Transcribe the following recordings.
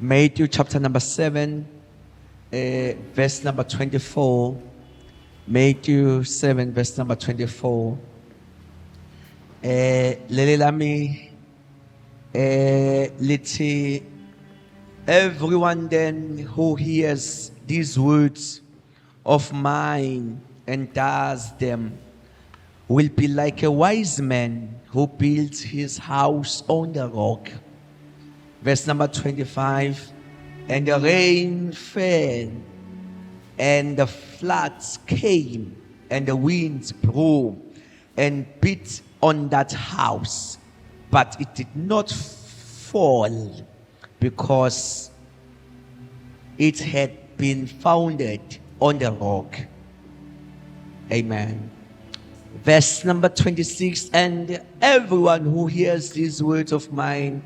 Matthew chapter number 7, verse number 24. Matthew 7 verse number 24. Leli lami lithi, "Everyone then who hears these words of mine and does them will be like a wise man who built his house on the rock." Verse number 25, "And the rain fell, and the floods came, and the winds blew and beat on that house, but it did not fall, because it had been founded on the rock." Amen. Verse number 26, "And everyone who hears these words of mine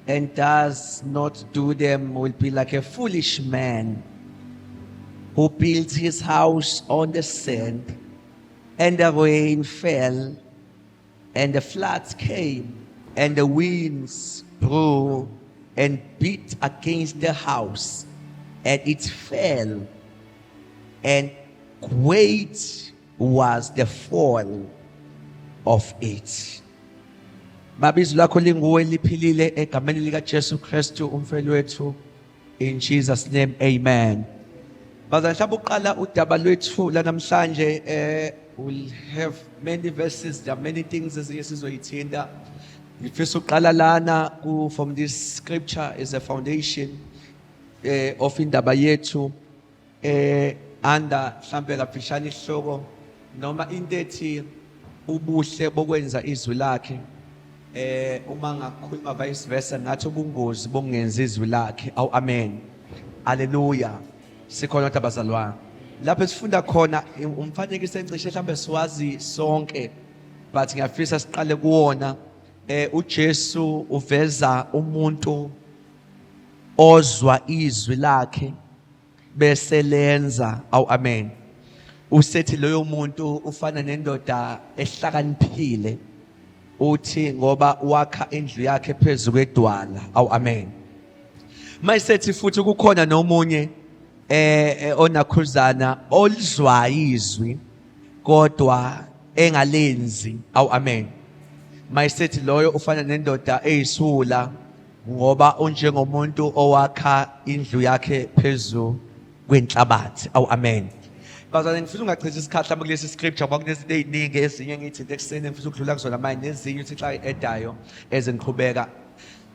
and does not do them will be like a foolish man who built his house on the sand, and the rain fell, and the floods came, and the winds blew and beat against the house, and it fell, and great was the fall of it." Baba, izwi lakho linguwe, liphilile, egameni lika Jesu Kristu umfeli wethu, in Jesus' name, amen. Bazalwane, mhlawumbe uqala udaba lwethu lanamhlanje, we'll have many verses, there are many things ezinye sizoyithinta. Ngifisa uqala lana ku from this scripture is a foundation of indaba yethu, under mhlambe kafishane isihloko noma into ethi ubuhle bokwenza izwi lakhe. Uma ngakhuluma vice versa, ngathi ubungozi bokungenza izwi lakhe. Awu amen, haleluya. Sikhona kodwa bazalwane? Lapho esifunda khona umfanekiso encishe mhlambe siwazi sonke, but ngiyafisa siqale kuwona. UJesu uveza umuntu ozwa izwi lakhe bese lenza. Awu amen. Usethi loyo muntu ufana nendoda ehlakaniphile, uthi ngoba wakha indlu yakhe phezulu kwedwala. Awu amen. Mayisethi futhi kukhona nomunye onakhuzana olizwayo izwi kodwa engalenzi. Awu amen. Mayisethi loyo ufana nendoda eyisula, ngoba unjengomuntu owakha indlu yakhe phezulu kwenhlabathi. Awu amen. Bazalwane, ngifisa ungachithi isikhathi mhlawumbe kulesi scripture, ngoba kunezinto ey'ningi ezinye engiyithinte ekuseni ngifisa ukudlula kuzona manje, nezinye uthi xa edayo ezingiqhubeka.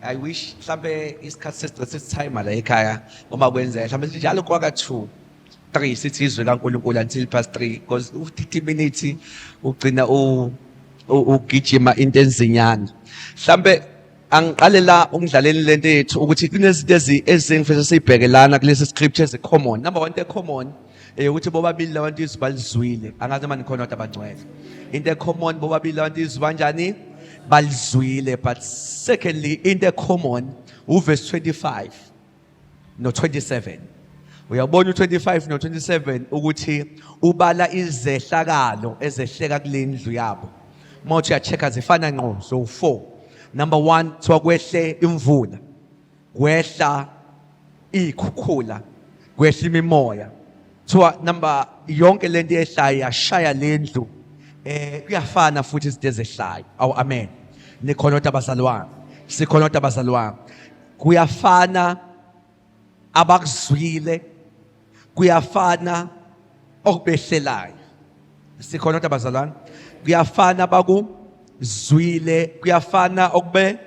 I wish mhlambe isikhathi sesigcine sesithayima la ekhaya uma kwenzeka mhlambe njalo kwaka 2 3 sithi izwi kaNkulunkulu until past 3, because u-30 minutes ugcina ugijima into enzinyana. Mhlambe angiqale la ukudlaleni lento yethu ukuthi kunezinto ezingifisa siyibheke lana kulesi scripture ezi-common. Number one, into e-common eyokuthi bobabili labantu izwi balizwile. Angazi noma nikhona kodwa abangcwele. Into e-common, bobabili labantu izwi banjani? Balizwile. But secondly, into e-common uverse 25 no 27. Uyabona u25 no 27 ukuthi ubala izehlakalo ezehleka kule ndlu yabo. Mawuthi uya-check, zifana ngqo, so 4. Number 1, kuthiwa kwehle imvula, kwehla ikhukhula, kwehla imimoya. Kuthiwa number yonke lento yehlayo yashaya lendlu. Kuyafana futhi izinto ezehlayo. Awu amen. Nikhona kodwa abazalwane? Sikhona kodwa abazalwane? Kuyafana abakuzwile, kuyafana okubehlelayo. Sikhona kodwa abazalwane? Kuyafana abakuzwile, kuyafana okube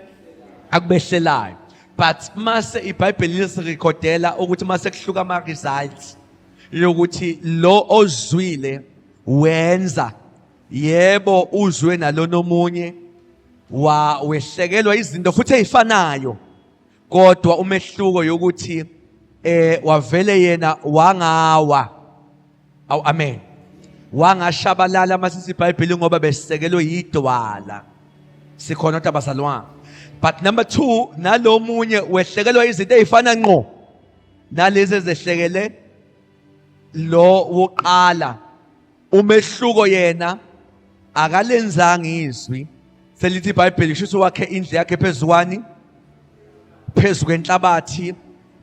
akubehlelayo, but mase iBhayibheli lisirekhodela ukuthi mase kuhluka ama results yokuthi lo ozwile wenza, yebo uzwe nalona omunye wa wehlekelwa izinto futhi ezifanayo, kodwa umehluko yokuthi wavele yena wangawa. Awu amen. Wangashabalala masithi iBhayibheli ngoba besisekelwe yidwala. Sikhona kodwa abazalwane? But number 2, nalomunye wehlekelwa izinto ezifana ngqo nalezi ezehlekele lo woqala. Umehluko, yena akalenzanga izwi. Selithi iBhayibheli kusho ukuthi wakhe indlu yakhe phezukwani? Phezu kwenhlabathi.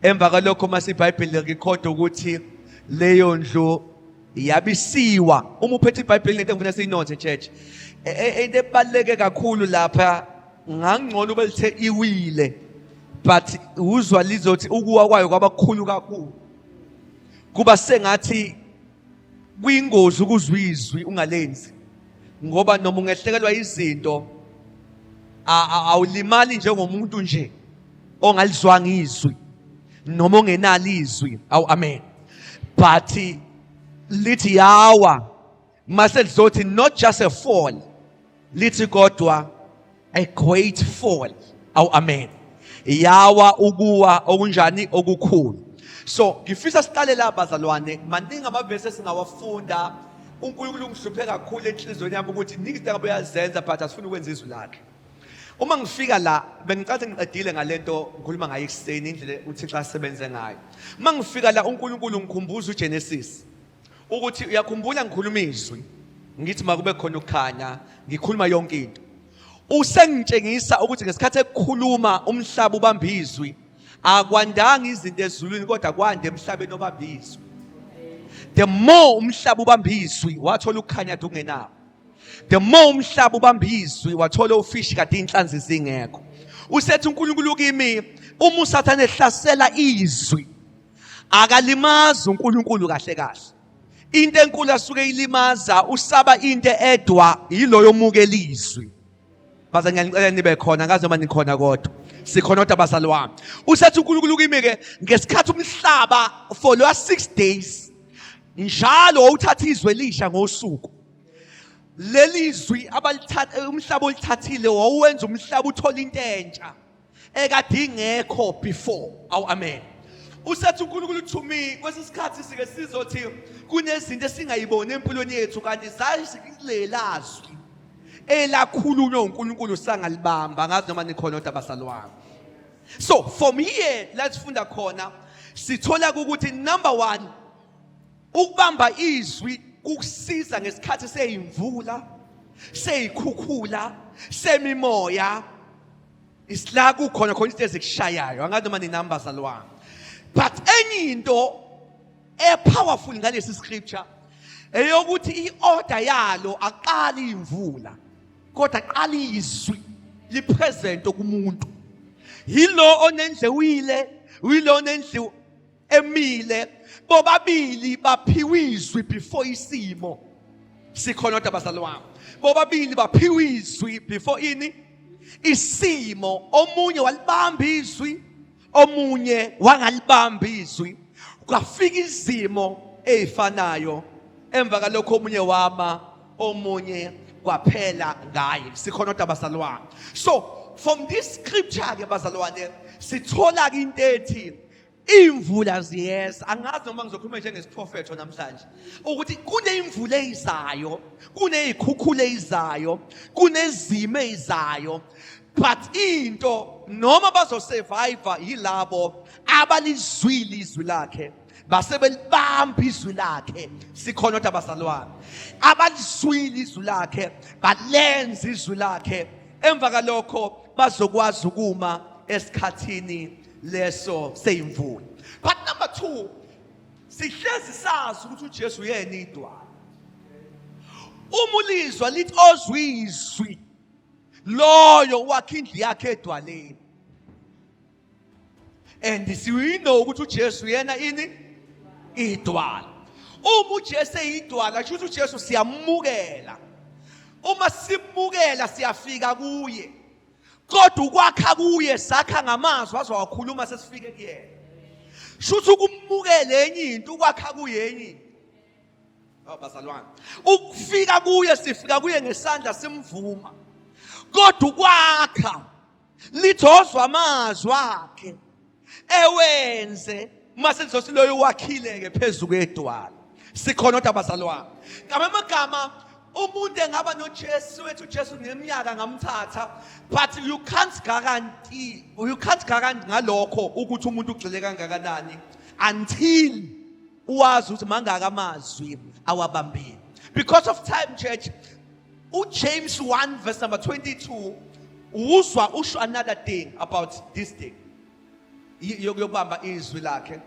Emva kwalokho mase iBhayibheli lirekhoda ukuthi leyo ndlu yabisiwa. Uma uphethe iBhayibheli, lento engifuna siyinothe, church, into ebaluleke kakhulu lapha, ngangcono ube lithe iwile, but uzwa lizothi ukuwa kwayo kwabakhulu kakhulu, kuba sengathi kuyingozi ukuzwa izwi ungalenzi, ngoba noma ungehlekelwa izinto awulimali njengomuntu nje ongalizwanga izwi noma ongenalo izwi. Awu amen. But lithi yawa, mase lizothi not just a fall, lithi kodwa a great fall. Awu amen. Yawa ukuwa okunjani? Okukhulu. So ngifisa siqale la, bazalwane. Maningi amavesi esingawafunda. UNkulunkulu ungihluphe kakhulu enhliziyweni yami ukuthi ningi izinto angabe uyazenza, but asifuni ukwenza izwi lakhe. Uma ngifika la, bengicathi ngiqedile ngalento ngikhuluma ngayo ekuseni, indlela uThixo asebenze ngayo. Uma ngifika la, uNkulunkulu ngikhumbuza uGenesis ukuthi uyakhumbula ngikhuluma izwi, ngithi makube khona ukukhanya, ngikhuluma yonke into. Usengitshengisa ukuthi ngesikhathi ekukhuluma umhlaba ubamba izwi, akwandanga izinto ezulwini kodwa kwande emhlabeni obamba izwi. The more umhlaba ubamba izwi, wathola ukukhanya kungenawo. The more umhlaba ubamba izwi, wathola ufish kade inhlanzi zingekho. Usethi uNkulunkulu kimi, uma uSathane ehlasela izwi, akalimazi uNkulunkulu kahle kahle. Into enkulu asuke ilimaza, usaba into edwa yiloyo omukela izwi. Baze ngiyanicela nibe khona, ngazi noma nikhona, kodwa sikhona kodwa, bazalwane. Usethi uNkulunkulu kimi ke, ngesikhathi umhlaba for lo 6 days njalo wawuthatha izwe elisha ngosuku, leli zwi abalithatha umhlaba olithathile wawuwenza umhlaba uthola into entsha ekade ingekho before. Awu amen. Usethi uNkulunkulu to me, kwesikhathi sike sizothi kunezinto esingayiboni empilweni yethu, kanti zazilelazwi elakhulunywa uNkulunkulu sangalibamba. Ngazi noma nikhona kodwa, bazalwane. So from here let's funda khona, sithola ukuthi number 1, ukubamba izwi kukusiza ngesikhathi seyimvula, seyikhukhula, semimoya. Isla kukhona khona izinto ezikushayayo, angazi noma ninamba, zalwane. But enye into epowerful ngalesi scripture eyokuthi iorder yalo, aqali imvula kodwa aqala izwi lipresent kumuntu. Yilo onendle wile, yilo onendlu emile, bobabili baphiwa izwi before isimo sikhona kodwa, bazalwane. Bobabili baphiwa izwi before ini? Isimo. Omunye walibamba izwi, omunye wangalibamba izwi, kwafika izimo ezifanayo. Emva kalokho omunye wama, omunye kwaphela ngaye. Sikhona kodwa, bazalwane? So from this scripture ke, bazalwane, sithola ke into ethi imvula ziyeza. Angazi noma ngizokhuluma njengesiprofetho namhlanje ukuthi kuneyimvula eyizayo, kuneyikhukhula eyizayo, kunezimo eyizayo, but into noma bazosurvive yilabo abalizwile izwi lakhe base belibamba izwi lakhe. Sikhona kodwa, bazalwane? Abalizwile izwi lakhe, balenza izwi lakhe, emva kalokho bazokwazi ukuma esikhathini leso seyimvula. But number 2, sihlezi sazi ukuthi uJesu uyena idwala. Uma ulizwa lithi ozwa izwi loyo wakhe indlu yakhe edwaleni, and siwino ukuthi uJesu yena ini? Idwala. Uma uJesu eyidwala, kusho ukuthi uJesu siyamukela. Uma simukela, siyafika kuye, kodwa ukwakha kuye sakha ngamazwi azowakhuluma sesifike kuyena. Shuthi ukumukela enye into, ukwakha kuye enye into. Oh bazalwane, ukufika kuye sifika kuye ngesandla simvuma, kodwa ukwakha, lithozwa amazwi akhe ewenze, mase lizothi loyo wakhile ke phezu kwedwala. Sikhona kodwa, bazalwane? Ngamagama, umuntu engaba noJesu wethu, uJesu neminyaka ngamthatha, but you can't guarantee ngalokho ukuthi umuntu ugxile kangakanani until uwazi ukuthi mangaka amazwi awabambile. Because of time, church, uJames 1 verse number 22 uzwa usho another thing about this thing. Yokubamba izwi lakhe.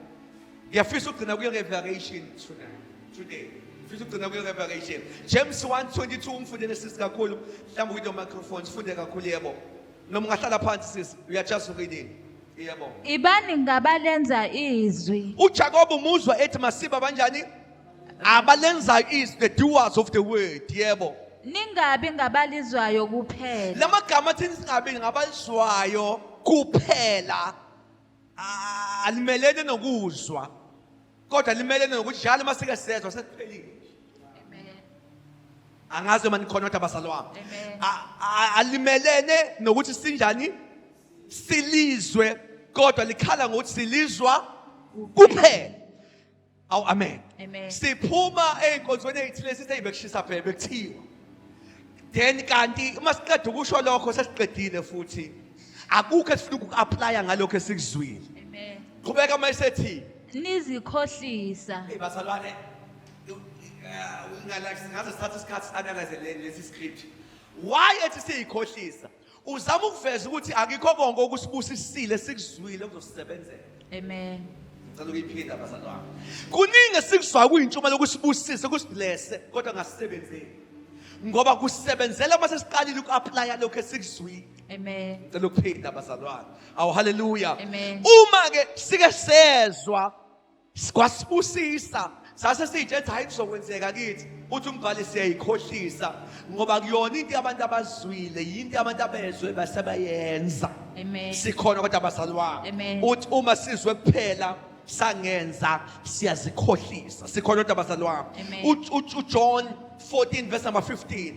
Ngiyafisa ukugcina kwi-Revelation tonight, today. Ngifisa ukugcina kwi-Revelation. James 1:22, umfundele sisi kakhulu. Mhlawumbe with your microphone sifunde kakhulu, yebo. Noma ungahlala phansi sisi, we are just reading. Yebo. Ibani ngabalenza izwi. UJakob umuzwa ethi masiba banjani? Abalenzayo is the doers of the word. Yebo. Ningabi ngabalizwayo kuphela. Lamagama athi singabi ngabalizwayo kuphela alimelene nokuzwa, kodwa limelene nokuthi njalo uma sike sezwa sekuphelile. Angazi uma nikhona kodwa bazalwane. Alimelene nokuthi sinjani silizwe, kodwa likhala ngokuthi silizwa kuphela. Awu amen. Amen. Siphuma ey'nkonzweni ey'thile sithi bekushisa bhe bekuthiwa. Then kanti uma siqeda ukusho lokho sesiqedile, futhi akukho esifuna uku-applya ngalokho esikuzwile. Amen. Qhubeka uma esethi Nizikhohlisa. Hey bazalwane, singaze sithathe isikhathi si-analyze lesi script. Why ethi siyikhohlisa? Uzama ukuveza ukuthi akikho konke okusibusisile sikuzwile kuzosisebenzela. Amen. Ngicela ukuyiphinda bazalwane. Kuningi esikuzwayo kuyintshuma lokusibusisa, kusiblesse, kodwa ngasisebenzeli. Ngoba kusebenzela uma sesiqalile uku-applya lokho esikuzwile. Amen. Ngicela ukuphinda bazalwane. Awu haleluya. Amen. Uma ke sike sezwa kwasibusisa, sase siyitshetha hayi kuzokwenzeka kithi, uthi umbhali siyayikhohlisa, ngoba kuyona into abantu abazwile, yinto abantu abezwe basebayenza. Amen. Sikhona kodwa bazalwane? Amen. Uthi uma sizwe kuphela sangenza, siyazikhohlisa. Sikhona kodwa bazalwane? Amen. UJohn 14 verse number 15.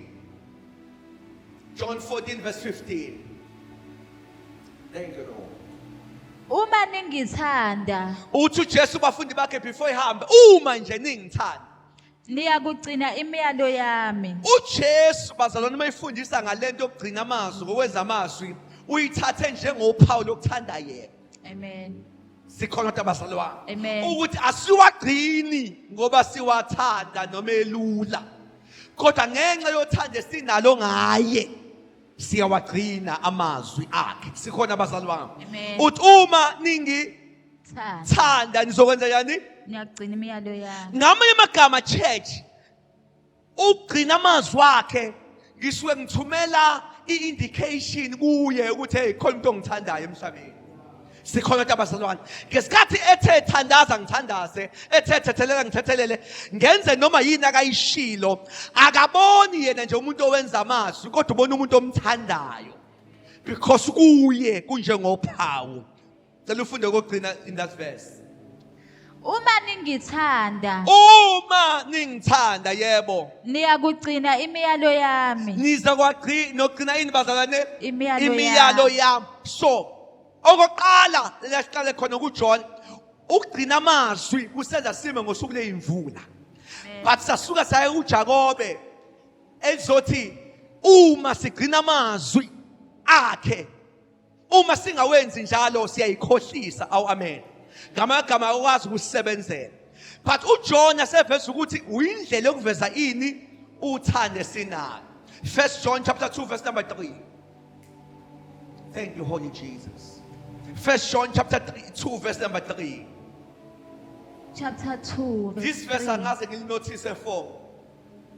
John 14 verse 15. Thank you, Lord. Uma ningithanda, Uthi uJesu bafundi bakhe before ihambe, uma nje ningithanda, niyakugcina imiyalo yami. uJesu bazalwane uma efundisa ngalento yokugcina amazwi, ngokwenza amazwi, uyithathe njengophawu lokuthanda yena. Amen. Sikhona kodwa bazalwane? Amen. Ukuthi asiwagcini ngoba siwathanda noma elula, kodwa ngenxa yothando esinalo ngaye siyawagcina amazwi akhe. Sikhona bazalwane? Amen. Uthi uma ningithanda Thanda, nizokwenza njani? Niyakugcina imiyalo yami. Ngamanye amagama, church, ukugcina amazwi akhe ngisuke ngithumela i-indication kuye ukuthi hey, khona umuntu ongithandayo emhlabeni. Sikhona kodwa abazalwane? Ngesikhathi ethe thandaza ngithandaze, ethe thethelela ngithethelele, ngenze noma yini akayishilo, akaboni yena nje umuntu owenza amazwi, kodwa ubona umuntu omthandayo, because kuye kunjengophawu. Cela ufunde kokugcina in that verse. Uma ningithanda, Uma ningithanda, yebo, niyakugcina imiyalo yami. Niza kwagcina nogcina ini bazalwane? Imiyalo Imiyalo yami. yami. So okokuqala lesiqale khona kuJohn, ukugcina amazwi kusenza sime ngosuku leyimvula, but sasuka saya kuJakobe ezothi uma sigcina amazwi akhe, uma singawenzi njalo siyayikhohlisa. Awu amen. Ngamagama akwazi ukusebenzela, but uJohn aseveza ukuthi uyindlela yokuveza ini? Uthande sinalo. First John chapter 2 verse number 3. Thank you, Holy Jesus. First John chapter 3, 2 verse number 3. Chapter 2 verse This verse 3. angaze ngilinotice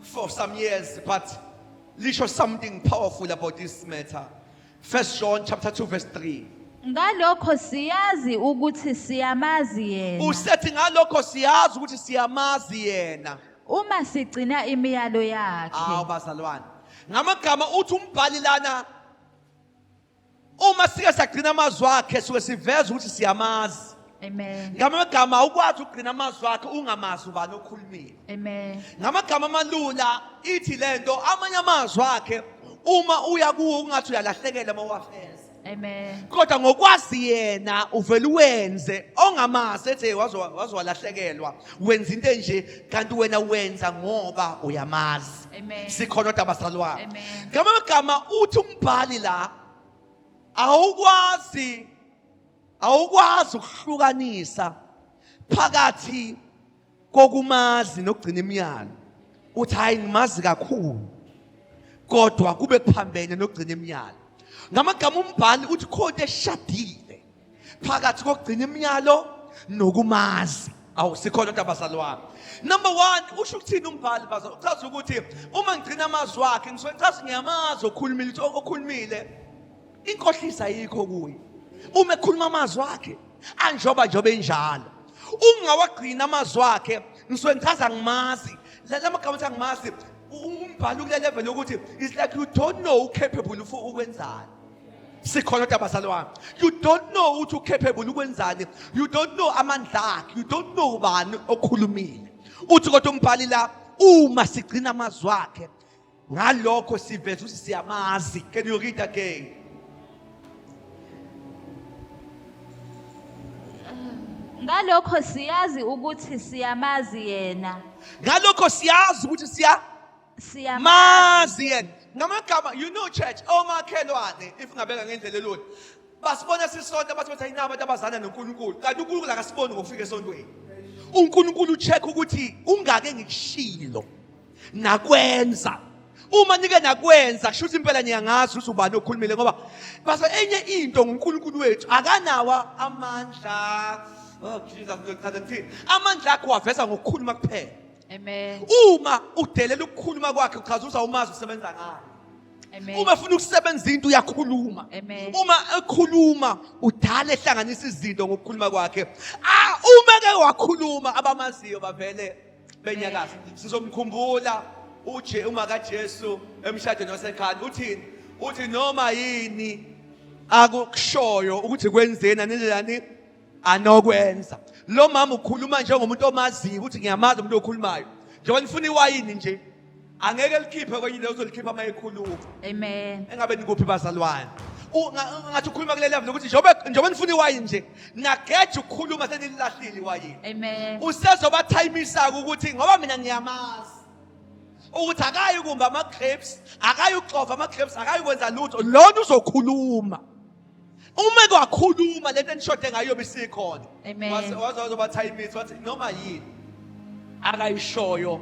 for some years, but lisho something powerful about this matter. First John chapter 2 verse 3. Ngalokho siyazi ukuthi siyamazi yena. Usethi ngalokho siyazi ukuthi siyamazi yena. Uma sigcina imiyalo yakhe. Awu bazalwane, ngamagama uthi umbhali lana, uma sike sagcina amazwi akhe suke siveza ukuthi siyamazi. Amen. Ngamagama awukwazi ukugcina amazwi akhe ungamazi ubani okhulumile. Amen. Ngamagama amalula ithi lento, amanye amazwi akhe uma uya kuwo ungathi uyalahlekela uma uwafeza, Amen. kodwa ngokwazi yena uvele uwenze. Ongamazi ethi wazowalahlekelwa, wenza into enje, kanti wena wenza ngoba uyamazi. Amen. Sikhona kodwa bazalwane? Amen. Ngamagama uthi umbhali la, awukwazi ukuhlukanisa phakathi kokumazi nokugcina imiyalo. Uthi hayi, ngimazi kakhulu, kodwa kube kuphambene nokugcina imiyalo. Ngamagama umbhali uthi khona eshadile. Phakathi kokugcina imiyalo nokumazi. Awu, sikhona kodwa bazalwane. Number 1, usho ukuthini umbhali bazalwane? Uchaza ukuthi uma ngigcina amazwi akhe ngisuke ngichaza ngiyamazi okhulumile, ukuthi okhulumile inkohliso ayikho kuye. Uma ekhuluma amazwi akhe anjoba njoba enjalo. Ungawagcina amazwi akhe ngisuke ngichaza ngimazi. La magama athi angimazi, umbhali kule level yokuthi it's like you don't know capable of ukwenzani. Sikhona kodwa bazalwane. You don't know ukuthi ucapable ukwenzani, you don't know amandla akhe, you don't know ubani okhulumile. Uthi kodwa umbhali la, uma sigcina amazwi akhe, ngalokho siveza ukuthi siyamazi. Can you read again? Ngalokho siyazi ukuthi siyamazi yena. Ngalokho siyazi ukuthi siya Siyamazi yena. Ngamagama, you know church, omakhelwane, if ngabeka ngendlela elula, basibona sisonta bathi bathi ayinabo abantu abazana noNkulunkulu, kanti uNkulunkulu akasiboni ngokufika esontweni. uNkulunkulu ucheck ukuthi ungake ngikushilo nakwenza. Uma nike nakwenza kusho ukuthi impela niyangazi ukuthi ubani okhulumile, ngoba base enye into nguNkulunkulu wethu akanawa amandla. Oh Jesus, ngichaza ngithini? Amandla akho waveza ngokukhuluma kuphela. Amen. Uma udelela ukukhuluma kwakhe uchaza ukuthi awumazi usebenza ngani. Amen. Uma efuna ukusebenza into uyakhuluma. Amen. Uma ekhuluma udala ehlanganisa izinto ngokukhuluma kwakhe. Ah, uma ke wakhuluma abamaziyo bavele benyakaza. Sizomkhumbula uJe uma kaJesu emshadweni waseKhana uthini? Uthi noma yini akukushoyo ukuthi kwenzeni anenzani anokwenza. Lo mama ukhuluma njengomuntu omaziyo ukuthi ngiyamazi umuntu okhulumayo. Njengoba nifuna iwayini nje angeke likhiphe kwenye indawo, uzolikhipha uma ekhuluma. Amen. Engabe nikuphi bazalwane? Ngathi ukhuluma kule level ukuthi njengoba nifuna iwayini nje nageja ukukhuluma senilahlile iwayini. Amen. Usezobathayimisa ukuthi ngoba mina ngiyamazi ukuthi akayi kumba ama grapes, akayi uxova ama grapes, akayi kwenza lutho, lona uzokhuluma. Uma kwakhuluma lento enishode ngayo bisikhona. Amen. Waze wazobathayimisa wathi noma yini akayishoyo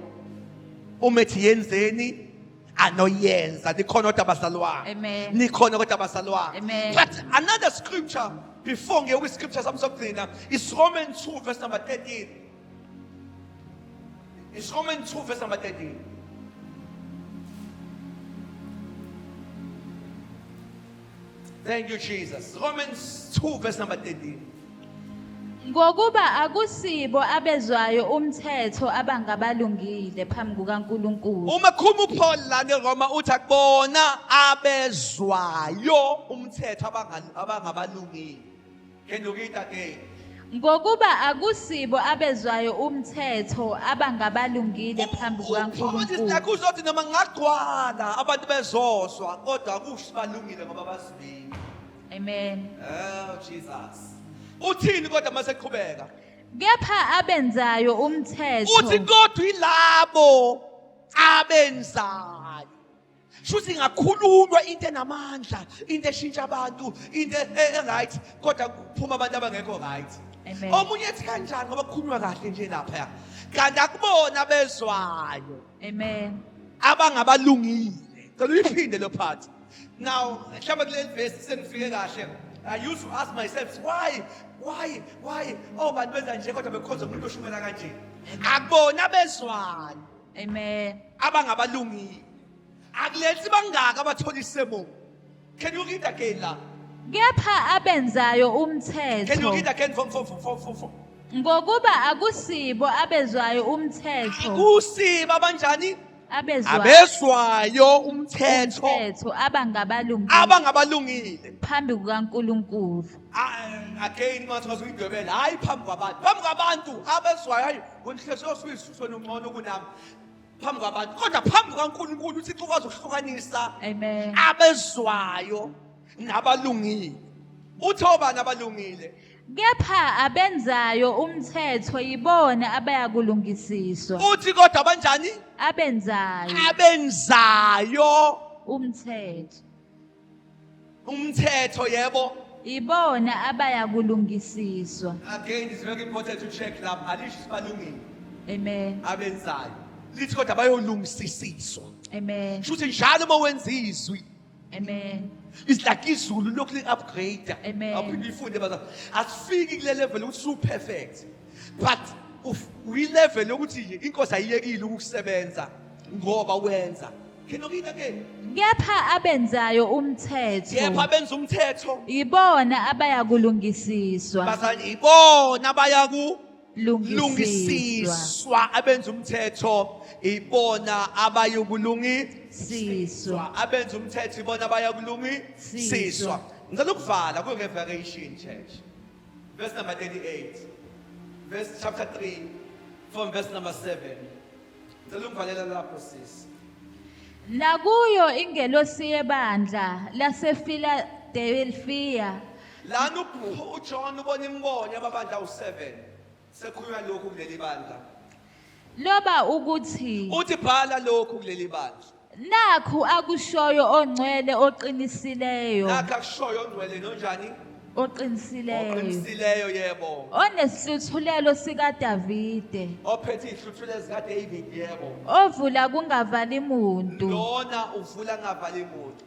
uma ethi yenzeni anoyenza. Nikhona kodwa bazalwane? Amen. Nikhona kodwa bazalwane? Amen. But another scripture before ngiye kwi scripture sami sokugcina is Romans 2 verse number 13. It's Romans 2 verse number 13. Thank you Jesus. Romans 2 verse number 13. Ngokuba akusibo abezwayo umthetho abangabalungile phambi kukaNkulunkulu. Uma khuluma uPaul la neRoma uthi akubona abezwayo umthetho abangabalungile. Can you read again? Ngokuba akusibo abezwayo umthetho abangabalungile phambi kukaNkulunkulu. Uzothi noma ngagcwala abantu bezozwa kodwa akusho balungile ngoba bazwile. Amen. Oh Jesus. Uthini kodwa mase qhubeka? Kepha abenzayo umthetho. Uthi kodwa ilabo abenzayo. Shuthi ingakhulunywa into enamandla, into eshintsha abantu, into e-right, kodwa kuphuma abantu abangekho right. Amen. Omunye ethi kanjani ngoba kukhulunywa kahle nje lapha. Kanti akubona bezwayo. Amen. Abangabalungile. Cela uyiphinde lo part. Now, mhlawumbe kuleli verse sengifike kahle. I used to ask myself why oh bantu benza nje kodwa bekhonza umuntu oshumela kanje. Akubona bezwayo. Amen. Abangabalungile. Akulethi bangaka abathola isemo. Can you read again la? Kepha abenzayo Can you umthetho. read again from? Ngokuba akusibo abezwayo umthetho. Akusibo abanjani? Abezwayo. Abezwayo umthetho. Umthetho abangabalungile. Abangabalungile. Phambi kukaNkulunkulu. Again manje ngazuyidwebela hayi phambi kwabantu. Phambi kwabantu abezwayo hayi ngonhleso osuyisuso nomncono kunami. Phambi kwabantu kodwa phambi kukaNkulunkulu uThixo ukwazi ukuhlukanisa. Amen. Abezwayo nabalungile. Uthi obani abalungile? Kepha abenzayo umthetho yibona abayakulungisiswa. Uthi kodwa abanjani? Abenzayo. Abenzayo umthetho. Umthetho yebo. Ibona abayakulungisiswa. Again it's very important to check lapha alisho sibalungile. Amen. Abenzayo. Lithi kodwa bayolungisiswa. Amen. Shuthi njalo uma wenza izwi. Amen. It's like izulu lokhu li-upgrade. Amen. Awuphinde uyifunde baza. Asifiki kule level ukuthi su perfect. But uyi level yokuthi nje inkosi ayiyekile ukusebenza ngoba wenza. Can you read again? Kepha abenzayo umthetho Kepha benza umthetho yibona abayakulungisiswa. Bazali ibona abayaku Lungisiswa. lungisiswa abenza umthetho ibona abayokulungisiswa Siswa. Abenza umthetho ibona abayakulungisiswa. Siswa. Ngicela ukuvala kwi-Revelation, church, verse number 38, verse chapter 3 from verse number 7. Ngicela ukuvalela lapho, sis. Nakuyo ingelosi yebandla laseFiladelfiya. Lana uJohn ubona imibono yamabandla awu-7, sekhulunywa lokhu kuleli bandla. Loba ukuthi Uthi bhala lokhu kuleli bandla. Nakhu akushoyo ongcwele oqinisileyo. Nakho akushoyo ongcwele nonjani? Oqinisileyo. Oqinisileyo, yebo. Onesihluthulelo sikaDavide. Ophethe iy'hluthulelo zikaDavid, yebo. Ovula kungavali muntu. Lona uvula ngavali muntu.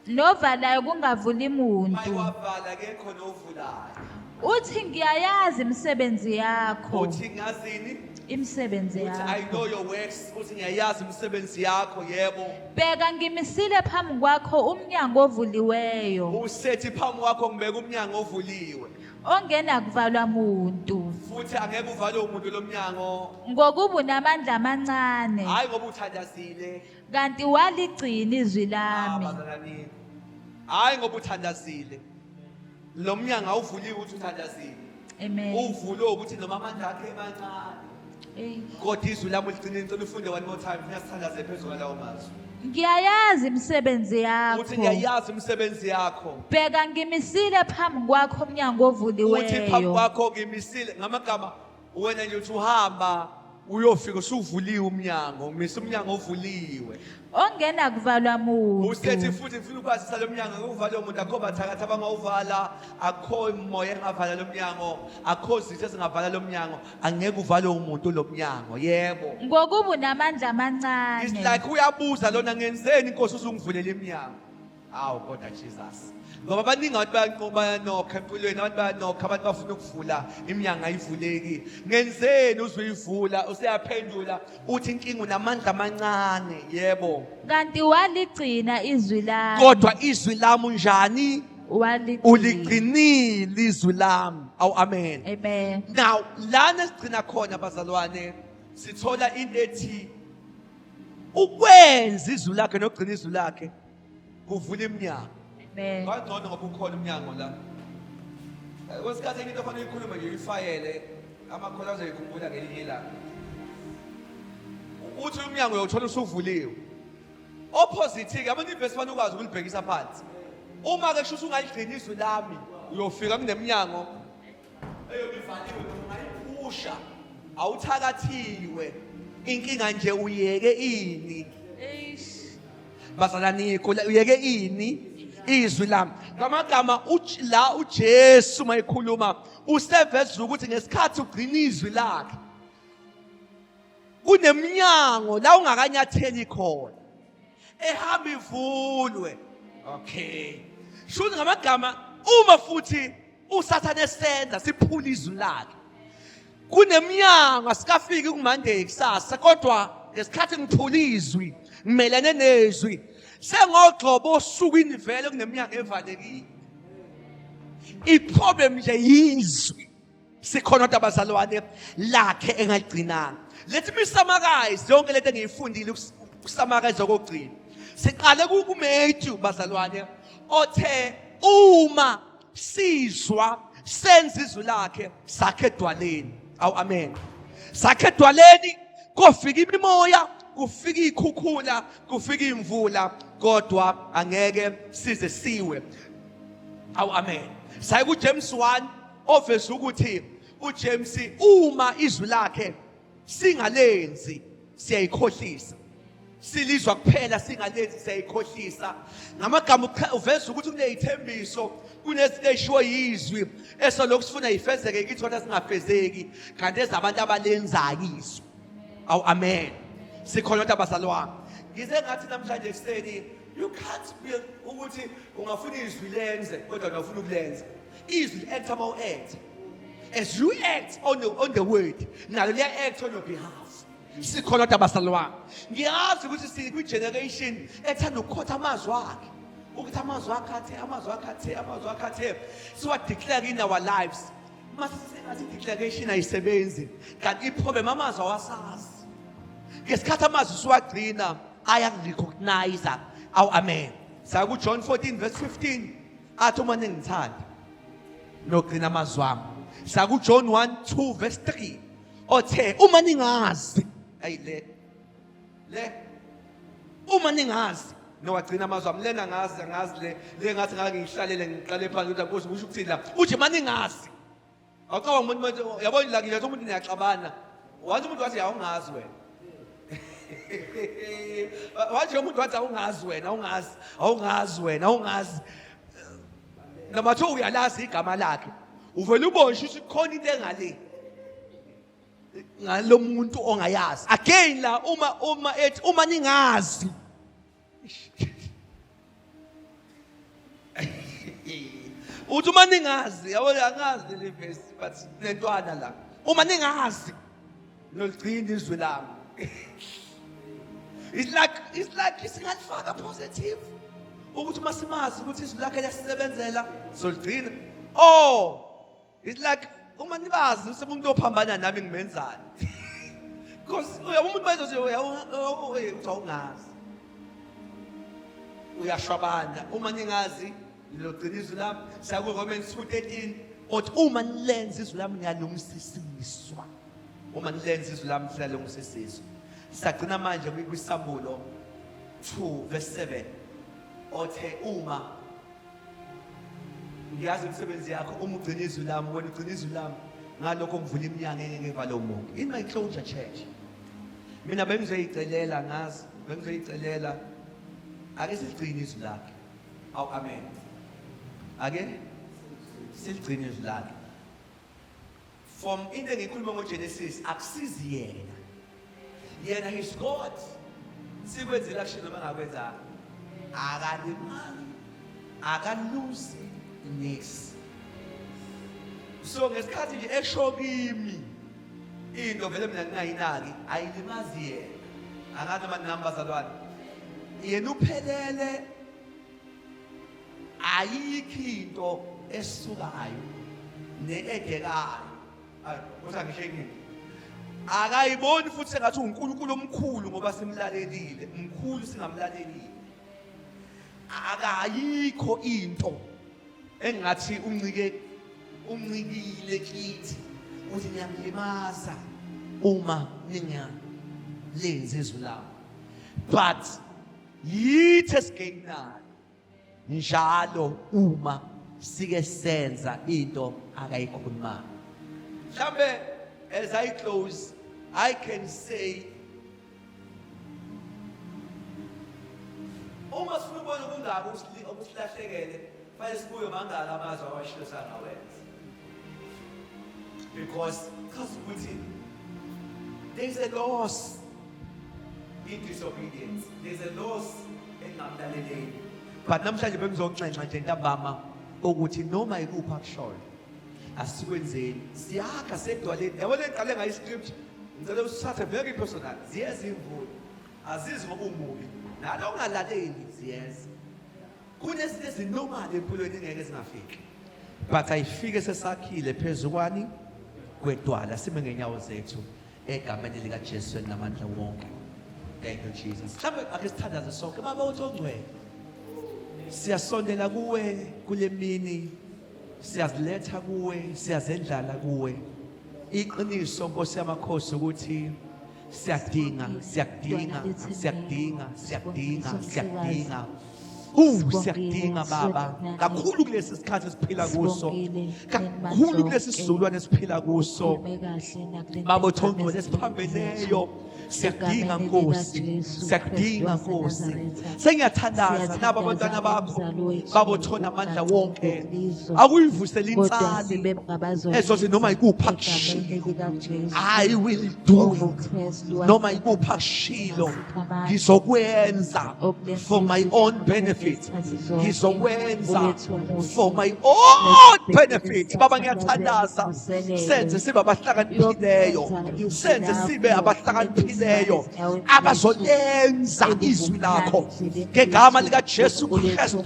Novalayo kungavuli muntu. Mayiwavala akekho novulayo. Uthi ngiyayazi imisebenzi yakho. Uthi ngazini? Imisebenzi Uthi I yakho. know your works. Uthi ngiyayazi imisebenzi yakho, yebo. Bheka ngimisile phambi kwakho umnyango ovuliweyo. Usethi phambi kwakho ngibeka umnyango ovuliwe. Ongenakuvalwa muntu. Futhi angeke uvalwe umuntu lo mnyango. Ngokuba unamandla amancane. Hayi ngoba uthandazile. Kanti waligcina izwi Ah, lami. bazalwane. Hayi ngoba uthandazile. Lo mnyango awuvuliwe ukuthi uthandazile. Amen. Uvulwe ukuthi noma amandla akhe emancane. Ey. Kodwa izwi lami uligcinile. Ngicela ufunde one more time. Funa sithandaze phezu kwalawo mazwi. Ngiyayazi imisebenzi Uthi yakho. ngiyayazi imisebenzi yakho. Bheka ngimisile phambi kwakho umnyango Uthi phambi ovuliweyo. kwakho ngimisile ngamagama wena nje uthi uhamba uyofika usuvuliwe umnyango, ngimisa umnyango ovuliwe. Ongenakuvalwa Usethi muntu. futhi ngifuna ukwazisa lo mnyango ngikuvala umuntu akho bathakathi abangawuvala, akho moya engavala lo mnyango, akho zitho ezingavala lo mnyango, angeke uvale umuntu lo mnyango, yebo. Ngokuba unamandla It's amancane. like uyabuza lona, ngenzeni inkosi uzungivulela iminyango? Awu kodwa Jesus. Ngoba abaningi abantu bayanqoba, bayanokha empilweni, abantu bayanokha, abantu bafuna ukuvula iminyango ayivuleki. Ngenzeni uzuyivula? Useyaphendula uthi inkinga unamandla amancane, yebo. Kanti waligcina izwi lami. Kodwa izwi lami unjani? Waligcina. Uligcinile izwi lami. Awu amen. Amen. Now lana sigcina khona bazalwane sithola into ethi ukwenza izwi lakhe nokugcina izwi lakhe kuvula iminyango. Amen. Kwangcono ngoba ukhona umnyango la. Kwesikhathi enye into ofanele uyikhulume nje uyifayele amakhola azoyikhumbula ngelinye ilanga. Uthi umnyango uyothola usuvuliwe. Opposite ke abantu ivesi fanele ukwazi ukulibhekisa phansi. Uma ke kusho ungaligcina izwi lami uyofika kuneminyango eyobe ivaliwe ungayiphusha awuthakathiwe inkinga nje uyeke ini. Eish. Bazalwane uyeke ini izwi lami ngamagama la uJesu mayikhuluma useveza ukuthi ngesikhathi ugcina izwi lakhe kuneminyango la ungakanyatheli khona ehamba ivulwe. Okay, shuthi ngamagama uma futhi uSathane esenza siphula izwi lakhe kuneminyango asikafiki kuMonday kusasa, kodwa ngesikhathi ngiphula izwi ngimelene nezwi sengogxobo osukwini vele kuneminyango evalekile. Iproblem nje yizwi sikhona kodwa abazalwane lakhe engaligcinanga. Let me summarize yonke lento engiyifundile ukusummarize okugcina. Siqale kuMatthew bazalwane othe uma sizwa senza izwi lakhe sakhe edwaleni. Awu amen. Sakhe edwaleni kofika imimoya, kufika ikhukhula, kufika imvula, kodwa angeke size siwe. Awu amen. Saye kuJames 1 oveza ukuthi uJames uma izwi lakhe singalenzi siyayikhohlisa. Silizwa kuphela singalenzi siyayikhohlisa. Ngamagama uveza ukuthi kunezithembiso, kunezinto ezishiwo yizwi esolokhu sifuna ifezeke kithi kodwa singafezeki, kanti ezabantu abalenzayo izwi. Awu amen. Sikhona kodwa bazalwane. Ngize ngathi namhlanje ekuseni You can't be ukuthi ungafuna izwi lenze kodwa ungafuna ukulenza. Izwi act uma u-act. As you act on the word, nalo liya act on your behalf. Sikhona kodwa basalwane. Ngiyazi ukuthi sikwi-generation ethanda ukukhotha amazwi akhe. Ukuthi amazwi akhe athe, amazwi akhe athe, amazwi akhe athe. Siwa-declare in our lives. Mase sengathi i-declaration ayisebenzi, kanti i-problem amazwi awasazi. Ngesikhathi amazwi siwagcina ayakurecognize. Awu amen. Saya kuJohn 14 verse 15 athi uma ningithanda nogcina amazwi ami. Saya kuJohn 1 2 verse 3 othe uma ningazi ayi le le uma ningazi nowagcina amazwi ami lena ngazi angazi le le ngathi ngake ngihlalele ngiqale phansi ukuthi Nkosi kusho ukuthini la uthi maningazi. Awucabanga umuntu manje yabona la ngiyathi umuntu niyaxabana. Wathi umuntu wathi awungazi wena. Wathi umuntu wathi awungazi wena, awungazi, awungazi wena, awungazi. Noma thiwa uyalazi igama lakhe. Uvela ubone ukuthi khona into engale. Ngalomuntu ongayazi. Again la uma ethi uma ningazi. Uthi uma ningazi, yabo angazi leli verse but lentwana la. Uma ningazi noligcina izwi lami. It's like singalifaka positive ukuthi uma simazi ukuthi izwi lakhe liyasebenzela soligcina. Oh, it's like uma nibazi usemuntu ophambana nami ngimenzani. Because uyabo umuntu bazothi uthi awungazi. Uyashwabana uma ningazi nilogcina izwi lami. Siya ku-Romans 2:13 othi uma nilenza izwi lami niyalungisisiswa. Uma nilenza izwi lami siyalungisisiswa. Sagcina manje kwiSambulo 2 verse 7 othe uma ngiyazi imisebenzi yakho uma ugcina izwi lami wena ugcina izwi lami ngalokho ngivula iminyango engeke ivale umuntu. In my closure church, mina bengizoyicelela ngazi bengizoyicelela ake siligcine izwi lakhe. Awu amen. Ake siligcine izwi lakhe. From into engikhuluma ngoGenesis akusizi yena. Yena is God. Sikwenzela action noma ngakwenzanga. Akalimali. Akaluzi nix. So ngesikhathi nje esho kimi into vele mina ngingayinaki ayilimazi yena. Angazi noma ninami bazalwane. Yena uphelele ayikho into esukayo ne-edekayo. Ayi, kodwa ngisho enye into. Akayiboni futhi sengathi uNkulunkulu omkhulu ngoba simlalelile, mkhulu singamlalelile. Akayikho into engathi uncike uncikile kithi uthi niyamlimaza uma ningalenzi izwi lami. But yithi esigenayo njalo uma sike senza into akayikhulumayo. Mhlambe as I close I can say uma sifuna ukubona ukungaka okusilahlekele fanele sibuye mangaka amazwi awashilo sangawenza, because chaza ukuthi there is a loss in disobedience, there is a loss engamlaleleni. But namhlanje bengizonxenxa nje ntambama ukuthi noma ikuphi akushoyo asikwenzeni, siyakha sedwaleni. Yabo le ngiqale ngayo iscript, ngicela usithathe very personal. Ziyeza imvula, azizi ngoba umubi nalo ungalaleli, ziyeza. Kunezinto ezinormal empilweni engeke zingafiki, but ayifike sesakhile phezu kwani kwedwala. Sime ngenyawo zethu egameni likaJesu elinamandla wonke. Thank you Jesus. Mhlawumbe ake sithandaze sonke. Baba uthi ongcwele, siyasondela kuwe kule mini, siyaziletha kuwe, siyazendlala kuwe. Iqiniso Nkosi yamakhosi ukuthi siyadinga, siyakudinga, siyakudinga, siyakudinga, siyakudinga. Siyakudinga Baba kakhulu kulesi sikhathi esiphila kuso, kakhulu kulesi sizukulwane esiphila kuso. Baba othongcwele, esiphambeneyo, siyakudinga Nkosi, siyakudinga Nkosi. Sengiyathandaza nabo abantwana bakho, Baba othona amandla wonke, akuyivusele insali ezothi noma ikuphi akushilo, I will do it. Noma ikuphi akushilo, ngizokwenza for my own benefit, ngizokwenza for my own benefit. Baba, ngiyathandaza, senze sibe abahlakaniphileyo, senze sibe abahlakaniphileyo abazolenza izwi lakho ngegama likaJesu Kristu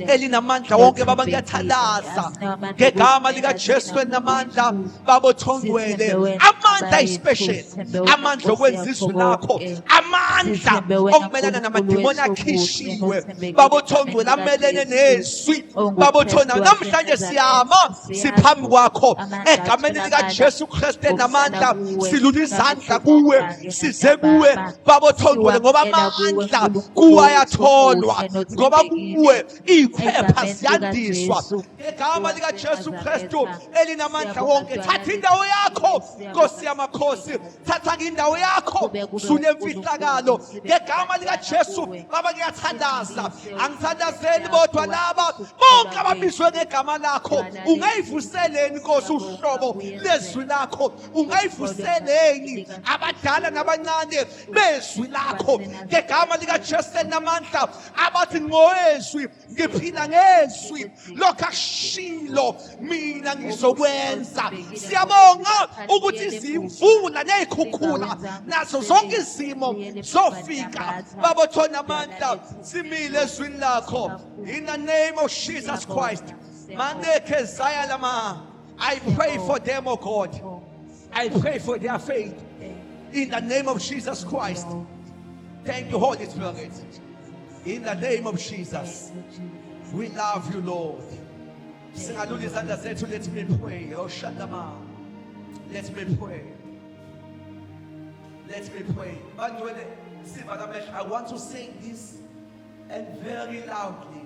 elinamandla wonke. Baba, ngiyathandaza ngegama likaJesu elinamandla, Baba othongwele, amandla ayispecial, amandla okwenza izwi lakho, amandla okumelana namadimoni akhishiwe, Baba othongwele, amelene nezwi. Baba othona, namhlanje siyama siphambi kwakho egameni likaJesu Kristu enamandla, silula izandla kuwe, size kuwe, Baba othongwele, ngoba amandla kuwe ayatholwa, ngoba kuwe izikhwepha ziyandiswa. Ngegama likaJesu Kristu elinamandla wonke, thatha indawo yakho, Nkosi yamakhosi, thatha indawo yakho, sule mfihlakalo ngegama likaJesu. Baba, ngiyathandaza, angithandazeli bodwa laba, bonke ababizwe ngegama lakho. Ungayivuseleni, Nkosi, uhlobo lezwi lakho? Ungayivuseleni abadala nabancane bezwi lakho ngegama likaJesu elinamandla, abathi ngowezwi, ngiphila ngezwi, lokho akushilo mina ngizokwenza? Siyabonga ukuthi izimvula nezikhukhula nazo zonke izimo zofika. Baba othona amandla, simile ezwini lakho in the name of Jesus Christ. Maneke zaya lama. I pray for them, oh God. I pray for their faith in the name of Jesus Christ. Thank you, Holy Spirit. In the name of Jesus, we love you, Lord. Singalula izandla zethu. Let me pray. Oh, shandama. Let me pray, let me pray. Bangcwele, sivala amehlo. I want to say this and very loudly.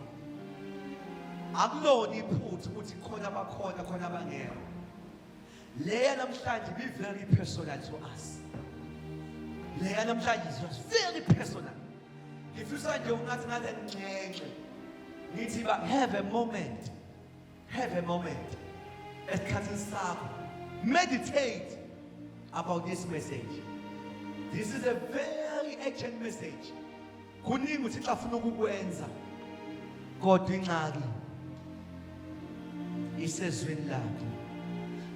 Akulona iphutha ukuthi khona abakhona, khona abangekho. Leya namhlanje be very personal to us. Leya namhlanje is very personal. Ngifisa nje ungathi ngale nxenxe ngithi ba have a moment, have a moment esikhathini sakho, meditate about this message. This is a very urgent message. Kuningi uThixo afuna ukukwenza, kodwa ingxaki isezwini lakhe.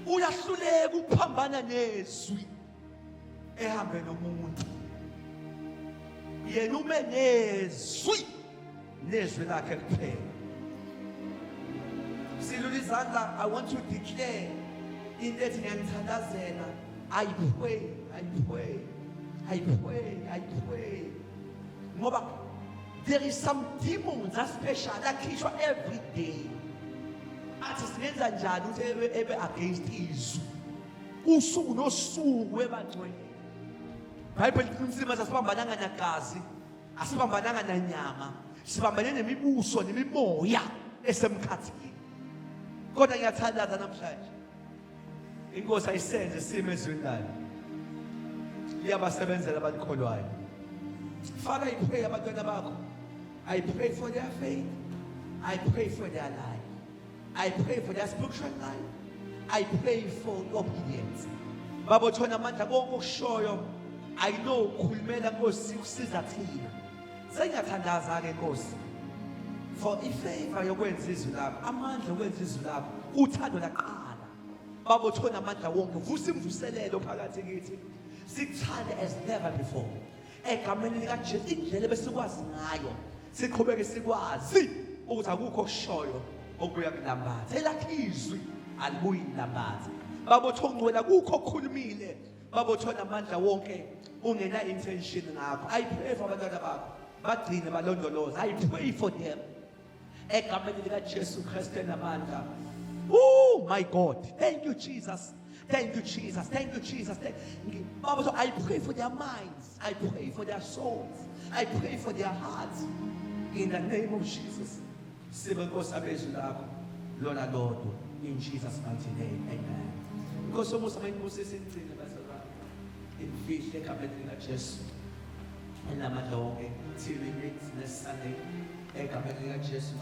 Uyahluleka ukuphambana nezwi ehambe nomuntu, yena ume nezwi, nezwi lakhe kuphela. Silula izandla. I want to declare into ethi ngiyangithandazela. I pray, I pray, I pray, I pray, ngoba there is some demons aspecial akhishwa every day, athi singenza njani ukuthi ebe against izwi usuku nosuku. Ebangcwele, Bible liqinisile, manje asibambananga nagazi, asibambananga nanyama, sibambane nemibuso nemimoya esemkhathini. Kodwa ngiyathandaza namhlanje, inkosi ayisenze sime ezwini layo, liyabasebenzela abalikholwayo. Father, I pray abantwana bakho. I pray for their faith, I pray for their life, I pray for their spiritual life, I pray for obedience. Baba othona amandla, konke okushoyo, I know ukhulumela, Nkosi, usiza thina. Sengiyathandaza ke, Nkosi, for ifavor yokwenza izwi lakho, amandla okwenza izwi lakho, uthando laqala. Baba othona amandla wonke, vusa imvuselelo phakathi kithi, sikuthande as never before egameni likaJesu. Indlela ebesikwazi ngayo, siqhubeke sikwazi ukuthi akukho okushoyo okubuya kulambatha. Elakhe izwi alibuyi lambatha. Baba othongcwela, akukho okukhulumile, Baba othona amandla wonke, ungena intention ngakho. I pray for abantwana bakho, bagcine, balondoloze. I pray for them egameni likaJesu Kristu enamandla. Oh my God, thank you, Jesus. Thank you, Jesus. Thank you, Jesus. Thank Baba, so I pray for their minds, I pray for their souls, I pray for their hearts. In the name of Jesus. Sibe Nkosi abezwi lakho lona lodwa in Jesus mighty name. Amen. Nkosi omusa mayibusise igcine bazalwane. Imfihle egameni likaJesu. Enamandla wonke till we meet next Sunday egameni likaJesu.